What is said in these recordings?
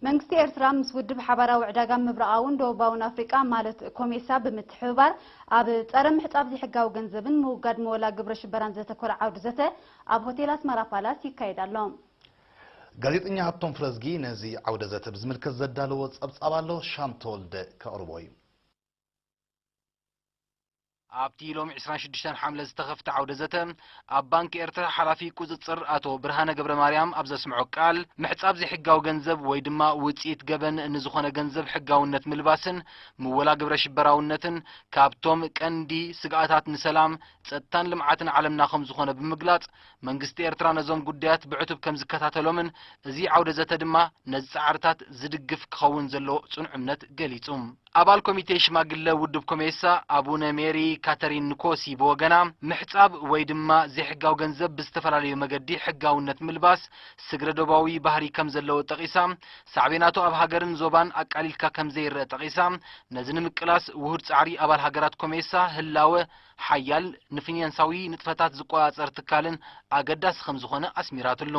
መንግስቲ ኤርትራ ምስ ውድብ ሓባራዊ ዕዳጋ ምብራቓውን ደቡባውን ኣፍሪቃ ማለት ኮሜሳ ብምትሕብባር ኣብ ጸረ ምሕጻብ ዘይሕጋዊ ገንዘብን ምውጋድ መወላ ግብረ ሽበራን ዘተኮረ ዓውዲ ዘተ ኣብ ሆቴል ኣስመራ ፓላስ ይካየድ ኣሎ። ጋዜጠኛ ሃብቶም ፍረዝጊ ነዚ ዓውደ ዘተ ብዝምልከት ዘዳለዎ ጸብጻብ ኣሎ፣ ሻም ተወልደ ከቕርቦ እዩ። ኣብቲ ሎሚ ዕስራን ሽዱሽተን ሓምለ ዝተኸፍተ ዓውደ ዘተ ኣብ ባንክ ኤርትራ ሓላፊ ቁጽጽር ኣቶ ብርሃነ ገብረ ማርያም ኣብ ዘስምዖ ቃል፣ ምሕጻብ ዘይሕጋዊ ገንዘብ ወይ ድማ ውጽኢት ገበን ንዝኾነ ገንዘብ ሕጋውነት ምልባስን ምወላ ግብረ ሽበራውነትን ካብቶም ቀንዲ ስግኣታት ንሰላም፣ ጸጥታን ልምዓትን ዓለምና ከም ዝኾነ ብምግላጽ፣ መንግስቲ ኤርትራ ነዞም ጉዳያት ብዕቱብ ከም ዝከታተሎምን እዚ ዓውደ ዘተ ድማ ነዚ ጻዕርታት ዝድግፍ ክኸውን ዘለዎ ጽኑዕ እምነት ገሊጹ። ኣባል ኮሚቴ ሽማግለ ውድብ ኮሜሳ ኣቡነ ሜሪ ካተሪን ንኮሲ ብወገና፣ ምሕጻብ ወይ ድማ ዘይሕጋዊ ገንዘብ ብዝተፈላለዩ መገዲ ሕጋውነት ምልባስ ስግረ ዶባዊ ባህሪ ከም ዘለዎ ጠቒሳ፣ ሳዕቤናቱ ኣብ ሃገርን ዞባን ኣቃሊልካ ከም ዘይረአ ጠቒሳ፣ ነዚ ንምቅላስ ውሁድ ጻዕሪ ኣባል ሃገራት ኮሜሳ ህላወ ሓያል ንፊናንሳዊ ንጥፈታት ዝቆጻጸር ትካልን ኣገዳሲ ከም ዝኾነ ኣስሚራትሉ።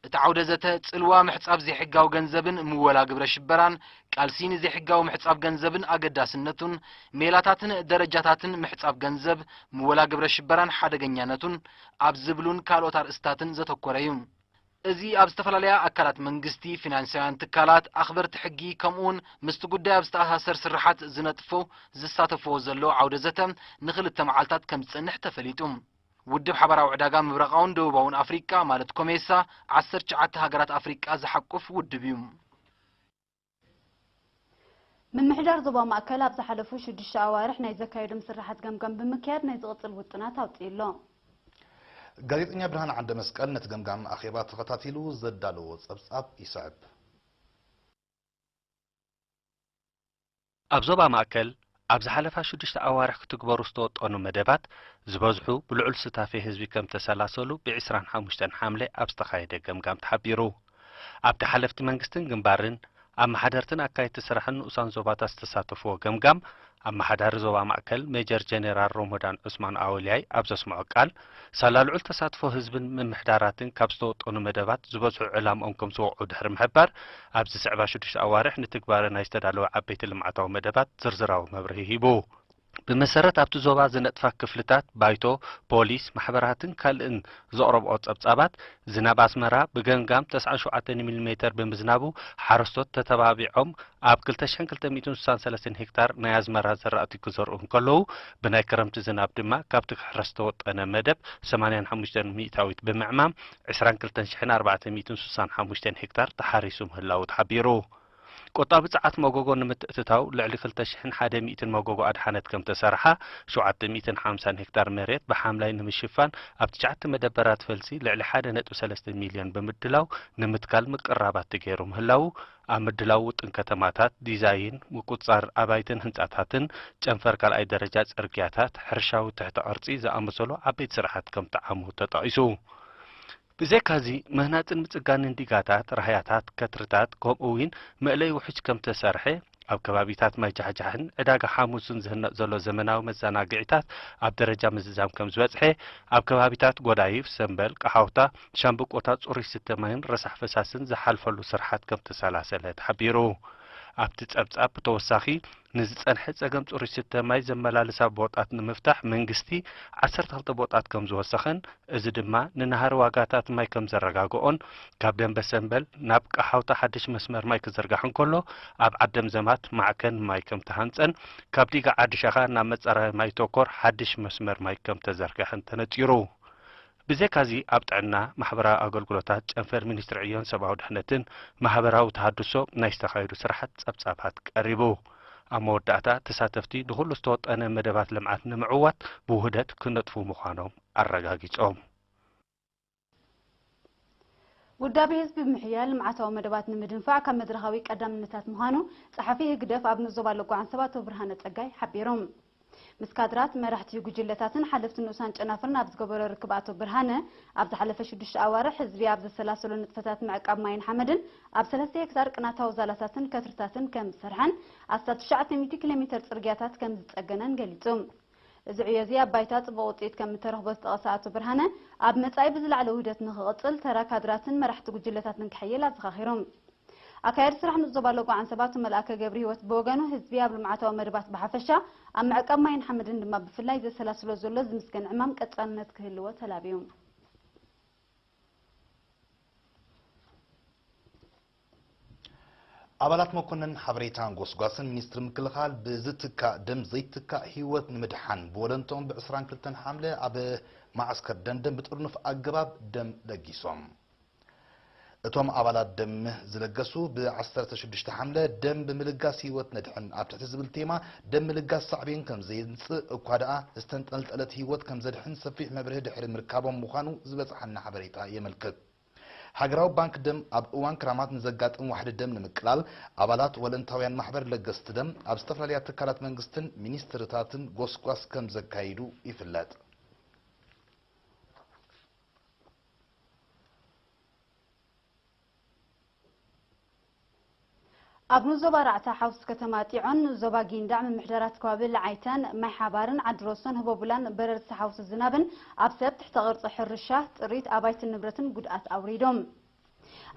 እቲ ዓውደ ዘተ፣ ጽልዋ ምሕጻብ ዘይሕጋዊ ገንዘብን ምወላ ግብረ ሽበራን፣ ቃልሲ ንዘይሕጋዊ ምሕጻብ ገንዘብን ኣገዳስነቱን፣ ሜላታትን ደረጃታትን ምሕጻብ ገንዘብ፣ ምወላ ግብረ ሽበራን ሓደገኛነቱን ኣብ ዝብሉን ካልኦት ኣርእስታትን ዘተኮረ እዩ። እዚ ኣብ ዝተፈላለያ ኣካላት መንግስቲ፣ ፊናንሳውያን ትካላት፣ ኣኽበርቲ ሕጊ፣ ከምኡውን ምስቲ ጉዳይ ኣብ ዝተኣሳሰር ስርሓት ዝነጥፉ ዝሳተፍዎ ዘለዉ ዓውደ ዘተ ንኽልተ መዓልታት ከም ዝጸንሕ ተፈሊጡ። ውድብ ሓባራዊ ዕዳጋ ምብራቓውን ደቡባውን ኣፍሪቃ ማለት ኮሜሳ ዓሰርተ ትሽዓተ ሃገራት ኣፍሪቃ ዝሓቁፍ ውድብ እዩ። ምምሕዳር ዞባ ማእከል ኣብ ዝሓለፉ ሽዱሽተ ኣዋርሕ ናይ ዘካየዶም ስራሓት ገምጋም ብምክያድ ናይ ዝቕጽል ውጥናት ኣውጺኡ ኣሎ። ጋዜጠኛ ብርሃን ዓንደ መስቀል ነቲ ገምጋም ኣኼባ ተኸታቲሉ ዘዳለዎ ጸብጻብ ይስዕብ። ኣብ ዞባ ማእከል ኣብ ዝሓለፋ ሽዱሽተ ኣዋርሕ ክትግበሩ ዝተወጠኑ መደባት ዝበዝሑ ብልዑል ስታፌ ህዝቢ ከም ተሰላሰሉ ብ ዕስራን ሓሙሽተን ሓምለ ኣብ ዝተኻየደ ገምጋም ተሓቢሩ። ኣብቲ ሓለፍቲ መንግስትን ግንባርን ኣመሓደርትን ኣካየድቲ ስራሕን ንኡሳን ዞባታት ዝተሳተፍዎ ገምጋም፣ ኣመሓዳሪ ዞባ ማእከል ሜጀር ጀኔራል ሮሞዳን ዑስማን ኣወልያይ ኣብ ዘስምዖ ቃል፣ ሳላ ልዑል ተሳትፎ ህዝብን ምምሕዳራትን ካብ ዝተወጠኑ መደባት ዝበዝሑ ዕላምኦም ከም ዝወቕዑ ድሕሪ ምሕባር፣ ኣብዚ ዝስዕባ ሽዱሽተ ኣዋርሕ ንትግባረ ናይ ዝተዳለወ ዓበይቲ ልምዓታዊ መደባት ዝርዝራዊ መብርሂ ሂቡ። ብመሰረት ኣብቲ ዞባ ዝነጥፋ ክፍልታት ባይቶ፣ ፖሊስ፣ ማሕበራትን ካልእን ዘቕረብኦ ጸብጻባት፣ ዝናብ ኣስመራ ብገምጋም ተስዓን ሸውዓተን ሚሊ ሜተር ብምዝናቡ፣ ሓረስቶት ተተባቢዖም ኣብ ክልተ ሽሕን ክልተ ሚእትን ስሳን ሰለስተን ሄክታር ናይ ኣዝመራ ዘራእቲ ክዘርኡ እንከለዉ፣ ብናይ ክረምቲ ዝናብ ድማ ካብቲ ክሕረስ ዝተወጠነ መደብ ሰማንያን ሓሙሽተን ሚእታዊት ብምዕማም፣ ዕስራን ክልተን ሽሕን ኣርባዕተ ሚእትን ስሳን ሓሙሽተን ሄክታር ተሓሪሱ ምህላዉ ተሓቢሩ። ቆጣቢ ጸዓት መጎጎ ንምትእትታው ልዕሊ ክልተ ሽሕን ሓደ ሚእትን መጎጎ ኣድሓነት ከም ተሰርሓ፣ ሸውዓተ ሚእትን ሓምሳን ሄክታር መሬት ብሓምላይ ንምሽፋን ኣብ ትሽዓተ መደበራት ፈልሲ ልዕሊ ሓደ ነጥቢ ሰለስተ ሚልዮን ብምድላው ንምትካል ምቅርራባት ተገይሩ ምህላዉ፣ ኣብ ምድላው ውጥን ከተማታት፣ ዲዛይን፣ ምቁጽጻር ኣባይትን ህንጻታትን ጨንፈር ካልኣይ ደረጃ ጽርግያታት፣ ሕርሻዊ ትሕተ ቅርጺ ዝኣመሰሉ ዓበይቲ ስራሓት ከም ጠዓሙ ተጠቒሱ። ብዘይካዚ፣ ምህናጽን ምጽጋንን ዲጋታት፣ ራህያታት፣ ከትርታት፣ ከምኡ እውን መእለይ ውሕጅ ከም ተሰርሐ፣ ኣብ ከባቢታት ማይ ጃሕጃሕን ዕዳጋ ሓሙስን ዝህነጽ ዘሎ ዘመናዊ መዘናግዒታት ኣብ ደረጃ ምዝዛም ከም ዝበጽሐ፣ ኣብ ከባቢታት ጎዳይፍ፣ ሰምበል፣ ቀሓውታ፣ ሻምብቆታት ጽሩይ ስተ ማይን ረሳሕ ፈሳስን ዝሓልፈሉ ስርሓት ከም ተሰላሰለ ተሓቢሩ። ኣብቲ ጸብጻብ ብተወሳኺ፣ ንዝጸንሐ ጸገም ጽሩይ ስተ ማይ ዘመላልሳ ቦጣት ንምፍታሕ መንግስቲ ዓሰርተ ክልተ ቦጣት ከም ዝወሰኸን፣ እዚ ድማ ንናህሪ ዋጋታት ማይ ከም ዘረጋግኦን፣ ካብ ደንበ ሰምበል ናብ ቀሓውታ ሓድሽ መስመር ማይ ክዝርጋሕ እንከሎ፣ ኣብ ዓደም ዘማት ማዕከን ማይ ከም ተሃንጸን፣ ካብ ዲጋ ዓዲ ሻኻ ናብ መጻረይ ማይ ተኮር ሓድሽ መስመር ማይ ከም ተዘርግሐን ተነጺሩ። ብዘይካዚ፣ ኣብ ጥዕና፣ ማሕበራዊ ኣገልግሎታት፣ ጨንፈር ሚኒስትሪ ዕዮን ሰብኣዊ ድሕነትን ማሕበራዊ ተሃድሶ ናይ ዝተኻየዱ ስራሓት ጸብጻባት ቀሪቡ። ኣብ መወዳእታ፣ ተሳተፍቲ ንኹሉ ዝተወጠነ መደባት ልምዓት ንምዕዋት ብውህደት ክነጥፉ ምዃኖም ኣረጋጊጾም። ውዳቤ ህዝቢ ብምሕያል ልምዓታዊ መደባት ንምድንፋዕ ካብ መድረኻዊ ቀዳምነታት ምዃኑ ጸሓፊ ህግደፍ ኣብ ንዞባ ለጓ ዓንሰብ ኣቶ ብርሃነ ጸጋይ ሓቢሮም። ምስ ካድራት፣ መራሕቲ ጉጅለታትን ሓለፍቲ ንኡሳን ጨናፍርን ኣብ ዝገበሮ ርክብ ኣቶ ብርሃነ፣ ኣብ ዝሓለፈ ሽዱሽተ ኣዋርሕ ህዝቢ ኣብ ዘሰላሰሎ ንጥፈታት ምዕቃብ ማይን ሓመድን ኣብ ሰለስተ ሄክታር ቅናታዊ ዛላታትን ከትርታትን ከም ዝሰርሐን ኣስታት ትሽዓተ ሚእቲ ኪሎ ሜተር ጽርግያታት ከም ዝጸገነን ገሊጹ። እዚ ዕዮ እዚ ኣብ ባይታ ጽቡቕ ውጽኢት ከም እተረኽቦ ዝጠቐሰ ኣቶ ብርሃነ፣ ኣብ መጻኢ ብዝለዓለ ውህደት ንኽቕጽል ተራ ካድራትን መራሕቲ ጉጅለታትን ክሕይል ኣዘኻኺሩ። ኣካየዲ ስራሕ ንኡስ ዞባ ሎጎ ዓንሰባ ኣቶ መልኣከ ገብረሂወት ብወገኑ፣ ህዝቢ ኣብ ልምዓታዊ መደባት ብሓፈሻ፣ ኣብ ምዕቃብ ማይን ሓመድን ድማ ብፍላይ ዘሰላስሎ ዘሎ ዝምስገን ዕማም ቀጻልነት ክህልዎ ተላብዩ። ኣባላት መኮነን ሓበሬታን ጎስጓስን ሚኒስትሪ ምክልኻል ብዝትካእ ደም ዘይትካእ ህይወት ንምድሓን ብወለንቶም ብ22 ሓምለ ኣብ ማዓስከር ደንደን ብጥርኑፍ ኣገባብ ደም ለጊሶም። እቶም ኣባላት ደም ዝለገሱ ብ16 ሓምለ ደም ብምልጋስ ህይወት ነድሕን ኣብ ትሕቲ ዝብል ቴማ ደም ምልጋስ ሳዕቤን ከም ዘየምጽእ እኳ ደኣ ዝተንጠልጠለት ህይወት ከም ዘድሕን ሰፊሕ መብርሂ ድሕሪ ምርካቦም ምዃኑ ዝበጽሓና ሓበሬታ የመልክት። ሃገራዊ ባንክ ደም ኣብ እዋን ክራማት ንዘጋጥም ዋሕዲ ደም ንምቅላል ኣባላት ወለንታውያን ማሕበር ለገስቲ ደም ኣብ ዝተፈላለያ ትካላት መንግስትን ሚኒስትርታትን ጎስጓስ ከም ዘካይዱ ይፍለጥ። ኣብ ንዞባ ራዕታ ሓውስ ከተማ ጢዖን ንዞባ ጊንዳዕ ምምሕዳራት ከባቢ ለዓይተን ማይ ሓባርን ዓዲ ሮሶን ህቦቡላን በረርቲ ሓውስ ዝናብን ኣብ ሰብ ትሕተ ቅርጺ ሕርሻ ጥሪት ኣባይትን ንብረትን ጉድኣት ኣውሪዶም።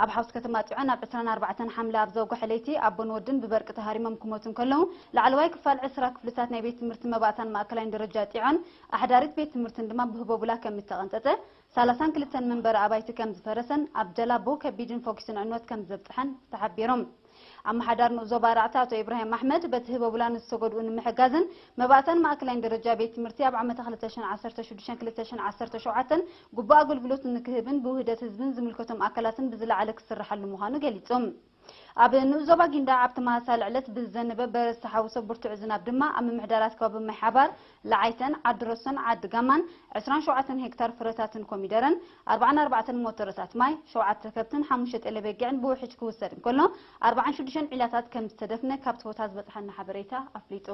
ኣብ ሓውስ ከተማ ጢዖን ኣብ 24 ሓምለ ኣብ ዘውግሐ ለይቲ ኣቦን ወድን ብበርቂ ተሃሪሞም ክሞቱ እንከለዉ፣ ላዕለዋይ ክፋል 20 ክፍልታት ናይ ቤት ትምህርቲ መባእታን ማእከላይን ደረጃ ጢዖን ኣሕዳሪት ቤት ትምህርትን ድማ ብህቦቡላ ከም እተቐንጠጠ፣ 32 መንበሪ ኣባይቲ ከም ዝፈረሰን ኣብ ደላቦ ከቢድን ፎኪስን ዕንወት ከም ዘብጽሐን ተሓቢሮም። ኣመሓዳሪ ንኡስ ዞባ ራዕታ ኣቶ ኢብራሂም ኣሕመድ፣ በቲ ህቦቡላ ንዝተጎድኡ ንምሕጋዝን መባእታን ማእከላይን ደረጃ ቤት ትምህርቲ ኣብ ዓመተ 2016-2017 ግቡእ ኣገልግሎት ንክህብን ብውህደት ህዝብን ዝምልከቶም ኣካላትን ብዝለዓለ ክስርሓሉ ምዃኑ ገሊጹ። ኣብ ንኡስ ዞባ ጊንዳዕ ኣብ ተመሳሳሊ ዕለት ብዝዘነበ በረድ ዝተሓወሶ ብርቱዕ ዝናብ ድማ ኣብ ምምሕዳራት ከባቢ ማይ ሓባር፣ ለዓይተን፣ ዓዲ ሮሶን ዓዲ ጋማን 27 ሄክታር ፍረታትን ኮሚደረን፣ 44 ሞተረታት ማይ፣ ሸውዓተ ከብትን ሓሙሽተ ጤለ በጊዕን ብውሕጅ ክውሰድ እንከሎ፣ 46 ዒላታት ከም ዝተደፍነ ካብቲ ቦታ ዝበጽሓና ሓበሬታ ኣፍሊጡ።